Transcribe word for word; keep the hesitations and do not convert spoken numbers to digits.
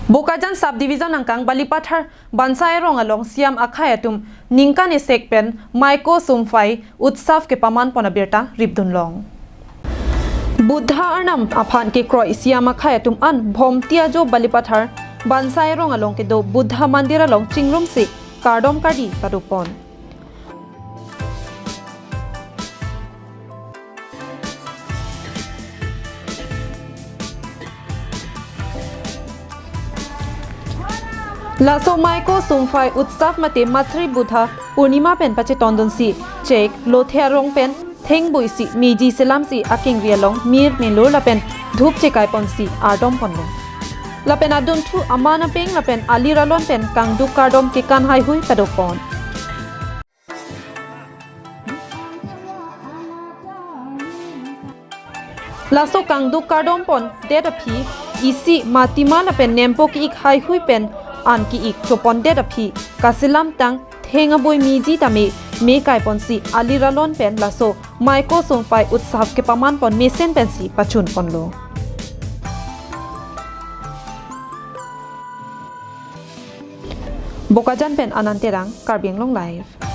Bokajan Subdivision angkang Balipathar Bansai Arong along C M akhai atum ningkan esek pen Maiko Sumphai Utsav kepaman pon abirta ripdun long. Buddha Arnam aphan kekroi C M akhai atum an Bhomti ajo Balipathar Bansai Arong along kedo Buddha Mandir along chingrumsi kardom kardi padopon. Laso Maiko Sumphai Utsav mate Matsri Buddha Purnima pen pachetondunsi chek lothe arong pen thengboi si meji selamsi akengri along mir melur lapen dhup chekai ponsi ardom ponlo. Lapen adunthu aman apeng lapen alir alon pen kangduk kardom kekan haihui padopon. Laso kangduk kardom pondet aphi isi matima lapen nempo ki-ik haihui pen an ki-ik chopondet aphi kaselamtang theng aboi meji tame me kai ponsi alir alon pen laso Maiko Sumphai Utsav kepaman pon mesen pensi pachun ponlo. Bokajan pen Anand Terang, Karbi Anglong Live.